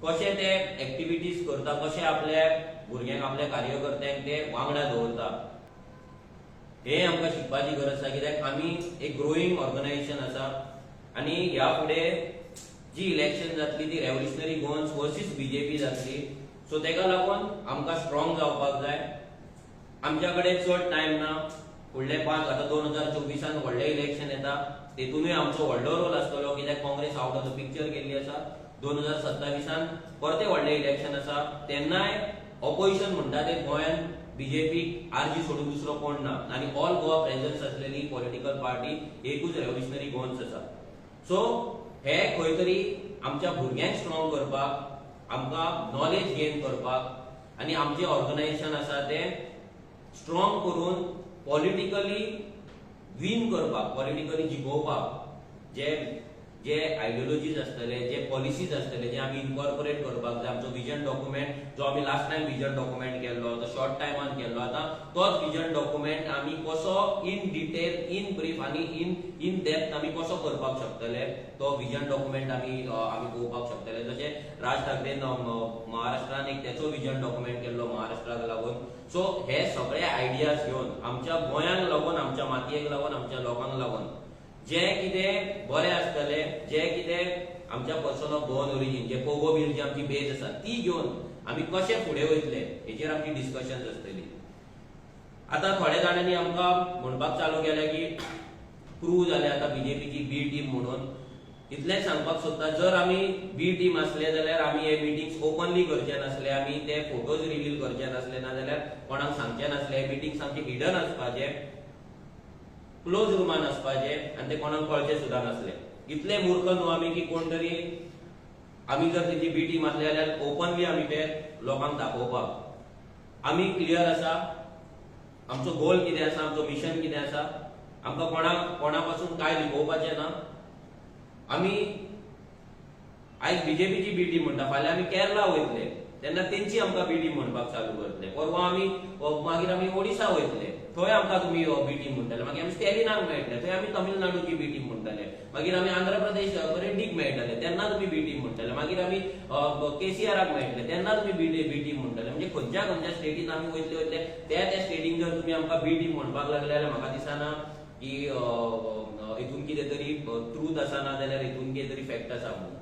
कशे ते एक्टिविटीज करता, कशे आपल्या भुरग्यांक, आपल्या कार्यकर्त्यांक ते वांगडा दवरता, हे आमकां शिकपाची गरज आसा. कित्याक आमी एक ग्रोईंग ऑर्गनायझेशन आसा आनी ह्या फुडें जी इलेक्शन जातली ती रेव्होल्युशनरी गोवन्स वर्सीस बीजेपी जातली. सो तेका लागून आमकां स्ट्रॉंग जावपाक जाय. आमच्या कडेन चड टायम ना. फुडले 5, आतां 2024 त व्हडलें इलेक्शन येता, तेतूनय आमचो व्हडलो रोल आसतलो, कित्याक Congress out of the picture गेल्ली आसा. 2027 त परते व्हडलें इलेक्शन आसा, तेन्नाय ऑपोजिशन म्हणटा ते गोंयान बीजेपी, आरजी सोडून दुसरो कोण ना आनी ऑल गोवा प्रेझन्स असलेली पॉलिटिकल पार्टी एकूच रेव्होल्युशनरी गोवन्स आसा. सो हे खंय तरी आमच्या भुरग्यांक स्ट्रॉंग करपाक, आमकां नॉलेज गेन करपाक आनी आमचें ऑर्गनायझेशन आसा तें स्ट्रॉंग करून पॉलिटिकली विन करपाक, पॉलिटिकली जिखोवपाक जे जे आयडियोलॉजीज आसतले, जे पॉलिसीज आसतले, जे आमी इनकॉर्पोरेट करपाक जाय, आमचो विजन डॉक्युमेंट जो आमी लास्ट टायम विजन डॉक्युमेंट केल्लो, तो शॉर्ट टायमान केल्लो, आतां तोच विजन डॉक्युमेंट आमी कसो इन डिटेल, इन ब्रीफ आनी इन इन डेप्थ आमी कसो करपाक शकतले, तो विजन डॉक्युमेंट आमी पळोवपाक शकतले. जशें राज ठाकरेन महाराष्ट्रान एक तेचो विजन डॉक्युमेंट केल्लो महाराष्ट्राक लागून. सो हे सगळे आयडियाज घेवन आमच्या गोंयांक लागून, आमच्या मातयेक लागून, आमच्या लोकांक लागून जे कितें बरें आसतलें, जे कितें आमच्या पर्सन ऑफ गोवन ओरिजीन, जे पोगो बील जी आमची बेज आसा ती घेवन आमी कशे फुडें वयतले, हेचेर आमची डिस्कशन आसतली. आतां थोड्या जाणांनी आमकां म्हणपाक चालू केलें की प्रूव जाले आतां बीजेपीची बी टीम म्हणून. इतलेंच सांगपाक सोदता, जर आमी बी टीम आसले जाल्यार आमी हे मिटिंग्स ओपनली करचे नासले, आमी ते फोटोज रिवील करचे नासले, नाजाल्यार कोणाक सांगचे नासले. हे मिटिंग्स आमचे हिडन आसपाचे, क्लोज रुमान आसपाचे आनी ते कोणाक कळचे सुद्दां नासले. इतले मूर्ख न्हू आमी की कोण तरी आमी जर तेची बी टीम आसले जाल्यार ओपनली आमी ते लोकांक दाखोवपाक. आमी क्लियर आसा, आमचो गोल कितें आसा, आमचो मिशन कितें आसा. आमकां कोणाक कोणा पासून कांय लिपोवपाचें ना. आमी आयज बीजेपीची बी टीम म्हणटा, फाल्यां आमी केरला वयतले तेन्ना तेंची आमकां बी टीम म्हणपाक चालू करतले. परवां आमी मागीर आमी ओडिसा वयतले, थंय आमकां तुमी बी टीम म्हणटले. मागीर आमी स्टॅलिनाक मेळटले, थंय आमी तमिळनाडूची बी टीम म्हणटले. मागीर आमी आंध्र प्रदेश रेड्डीक मेळटले, तेन्ना तुमी बी टीम म्हणटले. मागीर आमी केसीआराक मेळटले, तेन्ना तुमी बी टीम म्हणटले. म्हणजे खंयच्या खंयच्या स्टेटीन आमी वयतले वयतले, त्या त्या स्टेटीन जर तुमी आमकां बी टीम म्हणपाक लागले जाल्यार म्हाका दिसना की हितून कितें तरी ट्रूथ आसा, ना जाल्यार हितून कितें तरी फॅक्ट आसा म्हणून.